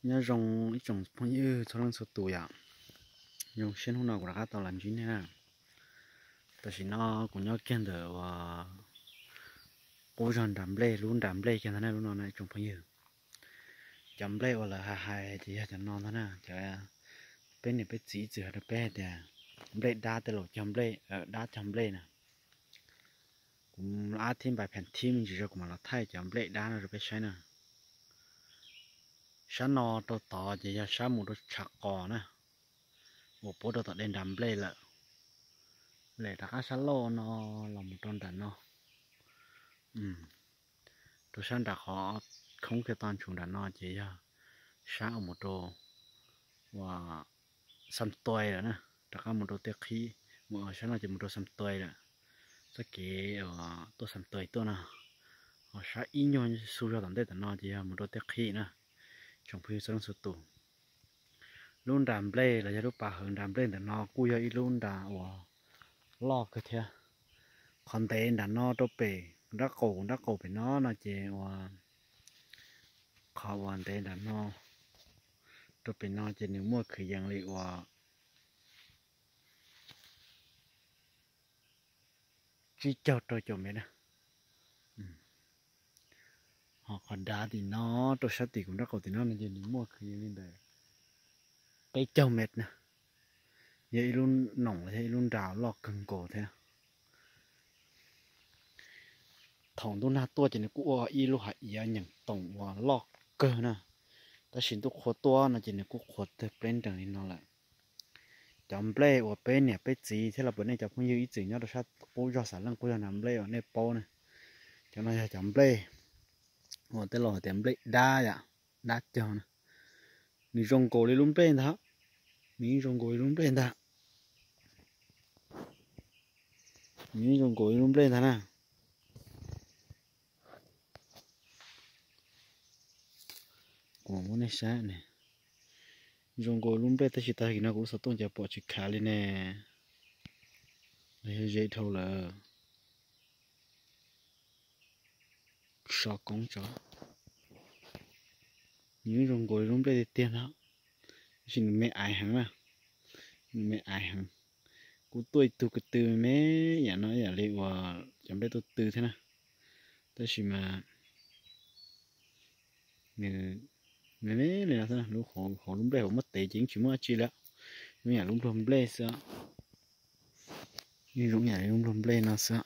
Nyob zoo ib tsoom phooj ywg txhua leej txhua tus yom. Zoo siab hnub no kuv rov qab tau los ntsib nej na. Tam sim no kuv nyob kiag ntawm uas qub zog nram nplej, lub nram nplej kiag ntag na lub no na ib tsoom phooj ywg. Cov nplej uas lawv hais hais ces yog cov no ntag na, cov peb niam peb txiv ib txwm hais rau peb hais tias nplej dab tej laus cog nplej, dab cog nplej na. Kuv ab thib npais pheem thib me ntsis zog kuv mam los thaij cov nplej dab no rau peb saib na. Sab no rau tod ces yog sab mus rau tshav qos na, uas puab rau tom dej nram nplej lawm. Lem rov qab sab laug no los mus rau nram no, rau sab nram qhov khoob kiag toj ntshus nram no ces yog sab uas mus rau uas Xam Tuais lawm na, rov qab mus rau Tiaj Qhib, mus sab no ces mus rau Xam Tuais lawm. Txoj kev tuaj Xam Tuais tuaj no, ho sab ib nyuag xu zog tom ntej tom no ces yog mus rau Tiaj Qhib na. Tsoom phooj ywg txhua leej txhua tus, lub nram nplej los yog lub pas hawv nram nplej ntawm no kuj yog ib lub nram uas loj kawg thiab. Qhov ntev nram no rau pem nrab qaum, nrab qaum pem no no ces uas qhov uas ntev nram no rau pem no ces nws muaj kwv yees li uas tsib caug rau caum mev na. Ho qhov dav tim no rau sab tim kuv nrab qaum tim no no ces nws muaj kwv yees li ntawm peb caug mev na. Yog ib lub noom los yog ib lub nram loj kawg nkaus thiab. Thaum ntuj nag tuaj ces nws kuj ua ib lub hav iav nyeem toom uas loj kawg na, tab sis ntuj qhua tuaj no ces nws kuj qhuav tawg pleb nrees li no lawm. Cov nplej uas peb niam peb txiv thiab los puas nej cov phooj ywg ib txwm nyob rau sab qub zog Xam Leej qub zog nram nplej uas nej paub na, cov no yog cov nplej uas tej laus hais tias nplej dab yom, dab cog na. Nws zoo nkaus li lub nplej ntag, nws yeej zoo nkaus li lub nplej ntag. Nws yeej zoo nkaus li lub nplej ntag na. Kuv muab nej saib ne, zoo nkaus lub nplej tab sis tag kis no kuv lub xov tooj cas pom tsis khav li ne. Los yog ze dhau lawm. So koob tso. Nws yeej zoo nkaus li lub nplej tiag tiag no, tab sis nws me aiv heev na, nws me aiv heev. Kuv tuaj ib tug ko tw me yam no ib yam li uas cov nplej tuaj tw thiab na, tab sis mas nws me me li no xwb, lub hauv lub nplej hauv muab tev ces yeej tsis muaj dab tsi lawm, zoo yam lub nplej nplej xwb, yeej zoo yam li lub nplej nplej no xwb.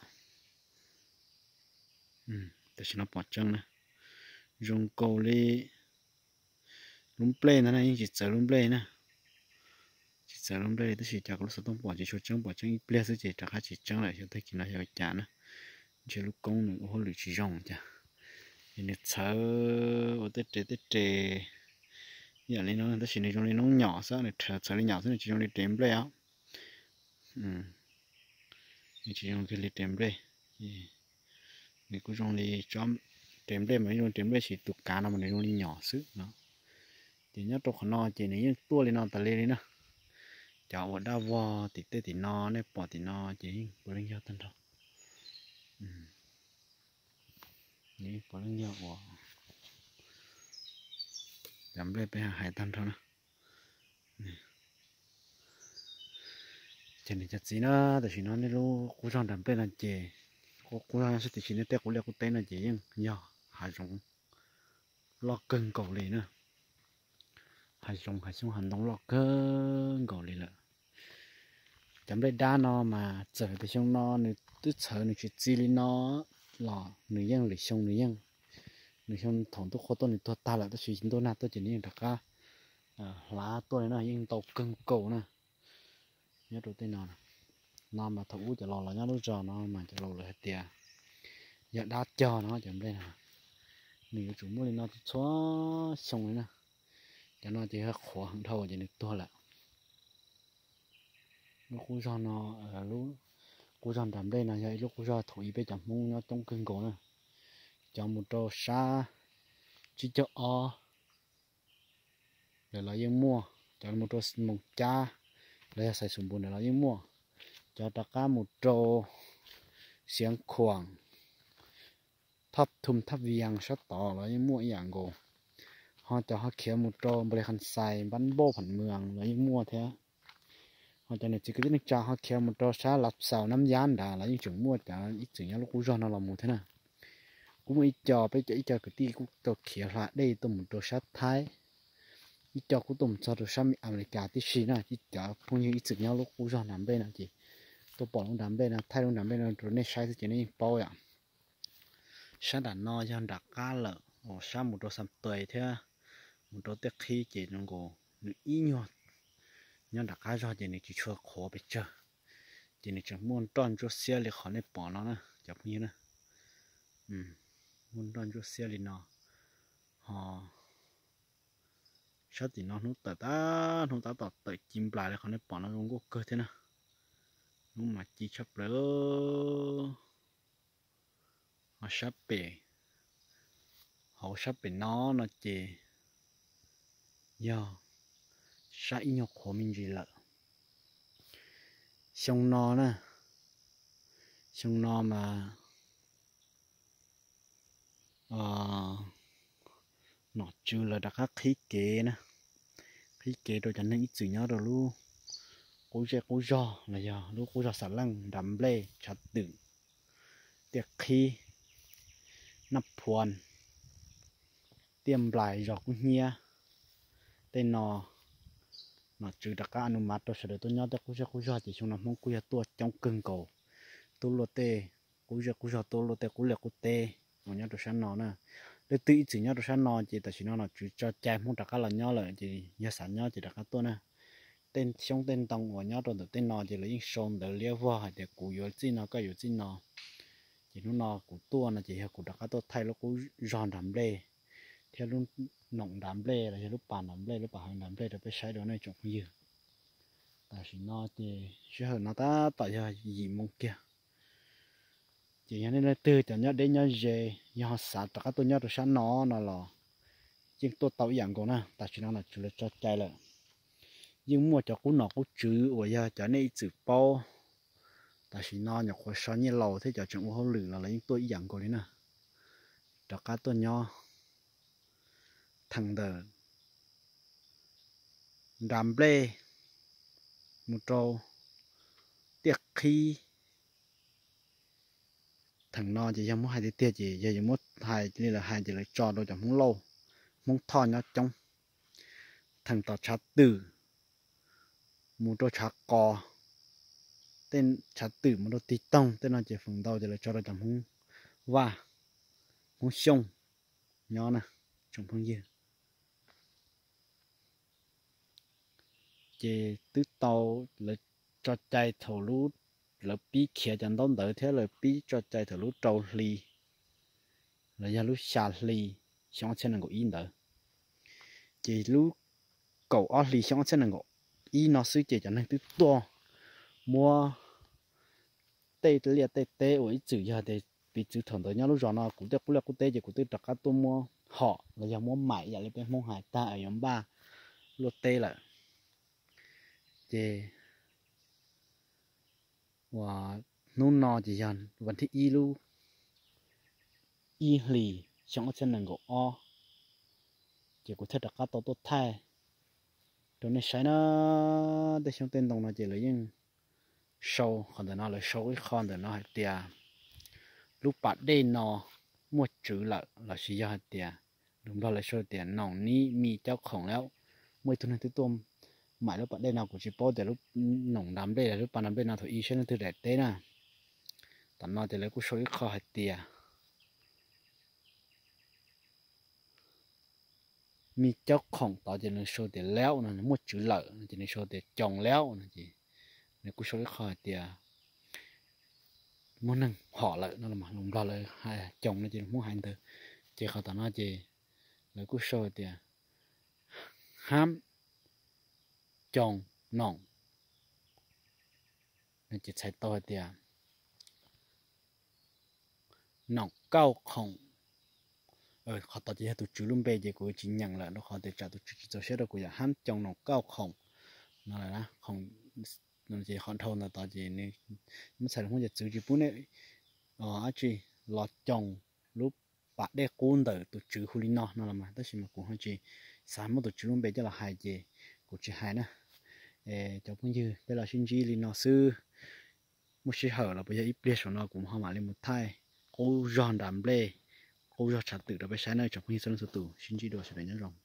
Tam sim no pom tseeb na, zoo nkaus li lub nplej ntag na, yeej tsis txawv lub nplej na. Tsis txawv lub nplej li tab sis cas kuv lub xov tooj pom tsis tshua tseeb, pom tseeb ib pliag xwb ces rov qab tsis tseeb lawm, xyov tag kis no xyov cas na. Ntshe lub koob nws ua hauj lwm tsis zoo cas, es nws txhawv ua tej res tej res ib yam li no tab sis nws zoo li noob nyom xwb, nws txhawv li nyom xwb, nws tsis zoo li res nplej os. Nws tsis zoo kiag li res nplej. Nws kuj zoo li tsob res nplej mas zoo res nplej, tab sis tus kav no mas nws zoo li nyom xwb no. Ces nyob rau qhov no ces nws yeej tuaj li no tas li li na. Cov uas dab vog tim tej tim no nej pom tim no ces yeej puav leej yog tag nrho. Nws yeej puav leej yog uas cov nplej peb hais tag nrho na. Ces niam cov txiv na, tam sim no nej lub qub zog nram nplej no ces, qub zog nyob sab tim sim nej tej qub liaj qub teb no ces yeej yog hav zoov loj kawg nkaus li na. Hav zoov hav xyoob hav ntoo loj kawg nkaus li lawm. Cov nplej dab no mas txawm tias xyoo no nws twb txhawv nws tsis txi li no los nws yeej lwm xyoo nws yeej, lwm xyoo thaum ntuj qhua tuaj nws tuag tag lawm tab sis ntuj nag tuaj ces nws yeej rov qab hlav tuaj li no yeej ntau kawg nkaus na. Nyob rau tej no, no mas thaum ub cov laus los nyob lub zos no mas cov laus lawv hais tias yog dab cog no cov nplej no, nws yuav tsum muaj li no txhua xyoo li na. Cov no ces yog qhuav heev dhau ces nws tuag lawm. Lub qub zog no, lub qub zog nram nplej no yog ib lub qub zog thaum ub peb cov Hmoob nyob coob kawg nkaus na. Cov mus rau sab tsib caug ob lawv los yeej muaj, cov mus rau Moos Cab los yog Xaiv Xus Npus ntawd los yeej muaj, cov rov qab mus rau Xiav Khuam, Thoj Thum Thaj Vias sab tod los yeej muaj ib yam nkaus. Ho cov ho khiav mus rau Npab Lej Khas Xais, Npab Npauj, Pham Mws los yeej muaj thiab. Ho cov niam txiv kwv tij neej tsa ho khiav mus rau sab Lav Xaus, Nab Yab nrad los yeej tseem muaj cov ib txwm nyob lub qub zog no los mus thiab na. Kuj muaj ib co, peb cov ib co kwv tij kuj tau khiav hla dej tuaj mus rau sab Thaib, ib co kuj tuaj mus txog rau sab Amelikas tib si na. Ib cov phooj ywg ib txwm nyob lub qub zog nram nplej no ces tuaj pom lub nram nplej no, thaij lub nram nplej no rau nej saib xwb ces nej yeej paub yom. Sab nram no yog nram qab lawm uas sab mus rau Xam Tuais thiab mus rau Tiaj Qhib ces zoo nkaus nws ib nyuag nyob nram qab zog ces nws tsis tshua qhuav pes tsawg, ces nws tseem muaj nroj ntsuab xiab li qhov nej pom no na cov phooj ywg na. Muaj nroj ntsuab xiab li no, ho sab tim no hnub tawm tab hnub tab tom tawm ci nplas li qhov nej pom no zoo nkauj kawg thiab na. Hnub mas ci tshaj plaws. Ho sab pem, hauv sab pem no no ces yog sab ib nyuag qhuav me ntsis lawm. Xyoo no na, xyoo no mas nom tswv lawv rov qab qhib kev na, qhib kev rau cov neeg ib txwm nyob rau lub qub zej qub zog los yog lub qub zog Xam Leej, Nram Nplej, Tshav Twm, Tiaj Qhib, Naj Phuas, Tiaj Nplais, zos Kub Hnyiab. Tej no nom tswv rov qab a nu mav rau sawv daws tuaj nyob tej qub zej qub zog ces xyoo no Hmoob kuj yog tuaj coob kawg nkaus, tuaj luaj tej qub zej qub zog, tuaj luaj tej qub liaj qub teb uas nyob rau sab no na. Leej twg ib txwm nyob rau sab no ces tam sim no nom tswv tso cai Hmoob rov qab los nyob lawm ces yog xav nyob ces rov qab tuaj na. Tej xyoob tej ntoo uas nyob rau ntawm tej no ces lawv yeej sau ntawv liab vog hais tias kuv yuav txij no koj yuav txij no. Ces hnub no kuv tuaj no ces yog kuv rov qab tuaj thaij lub qub zog Nram Nplej thiab lub noom Nram Nplej los yog lub pas Nram Nplej, lub pas hawv Nram Nplej rau peb saib dua nej tsoom phooj ywg. Tam sim no ces sij hawm no tab tom yog yim moo kiag. Ces yog nej leej twg cov nyob deb nyob ze, yog xav rov qab tuaj nyob rau sab no no los yeej tuaj tau ib yam nkaus na. Tam sim no nom tswv lawv tso cai lawm. Yeej muaj cov qub nom qub tswv uas yog cov nej ib txwm paub, tam sim no nyuam qhuav so nyiaj laus thiab cov tseem ua hauj lwm los lawv yeej tuaj ib yam nkaus li na. Rov qab tuaj nyob theem ntawm Nram Nplej mus rau Tiaj Qhib. Theem no ces yog muab hais tiag tiag ces yog yuav muab hais li lawv hais ces lawv tso rau cov Hmoob Lauj, Hmoob Thoj nyob coob. Theem tom Tshav Twm mus rau Tshav Qos, tej Tshav Twm mus rau Tig Toog tej no ces feem ntau ces lawv tso rau cov Hmoob Vaj, Hmoob Xyooj nyob na tsoom phooj ywg. Ces twb tau lawv tso cai thaum lub, lawv pib khiav cov ntaub ntawv thiab lawv pib tso cai thaum lub rau hli los yog lub xya hli xyoo ob txhiab nees nkaum ib ntawd. Ces lub kaum ob hli xyoo ob txhiab nees nkaum ib no xwb ces cov neeg twb tuaj muab tej liaj tej teb uas ib txwm yog tias piv txwv thaum ntawd nyob lub zos no kuv tej qub liaj qub teb ces kuv twb rov qab tuaj muab hom los yog muab maim yam li peb Hmoob hais tag es yuav npaj luaj teb lawm. Ces uas hnub no ces yog vas thib ib lub ib hlis xyoo ob txhiab nees nkaum ob, ces kuv thiaj rov qab tau tuaj thaij rau nej saib na. Tej xyoob tej ntoo no ces lawv yeej sau qhov ntawm no, lawv sau ib qho ntawm no hais tias lub pas dej no muaj tswv lawm lossis yog hais tias lus Nplog lawv sau tias nòng ní mi cốc khổng lắm. Muaj ib tug neeg twb tuaj maim lub pas dej no, kuv tsis paub tias lub nòng Nram Nplej los lub pas Nram Nplej no thaum ub saib leej twg daim teb na. Tam no ces lawv kuj sau ib qho hais tias mi cốc khổng tod ces nws sau tias laub no, muaj tswv lawm no ces nws sau tias còng laub no ces nws kuj sau ib qho hais tias muaj neeg hom lawm no, lus Nplog lawv còng no ces Hmoob hais ntawd. Ces qhov tom no ces lawv kuj sau tias hab còng nòng no ces txhais tau hais tias nòng cốc khổng. Qhov tod ces yog tus tswv lub npe ces kuv tsis nyeem lawm rau qhov tias tsam tus tswv tsis txaus siab rau kuv yom, hab còng nòng cốc khổng no lawm na. Ces qhov dhau ntawd tod ces nws muab txhais lus Hmoob ces txwv tsis pub nej dab tsi los còng lub pam dej qub ntawm tus tswv hu li no no los mas, tab sis mas kuv ho tsis xav muab tus tswv lub npe coj los hais ces kuv tsis hais na. Cov phooj ywg, peb los sib ntsib li no xwb, muaj sij hawm los puas yog ib pliag saum no kuv ho mam li mus thaij qub zog nram nplej, qub zog tshav twm rau peb saib na tsoom phooj ywg txhua leej txhua tus. Sib ntsib dua, sawv daws nyob zoo.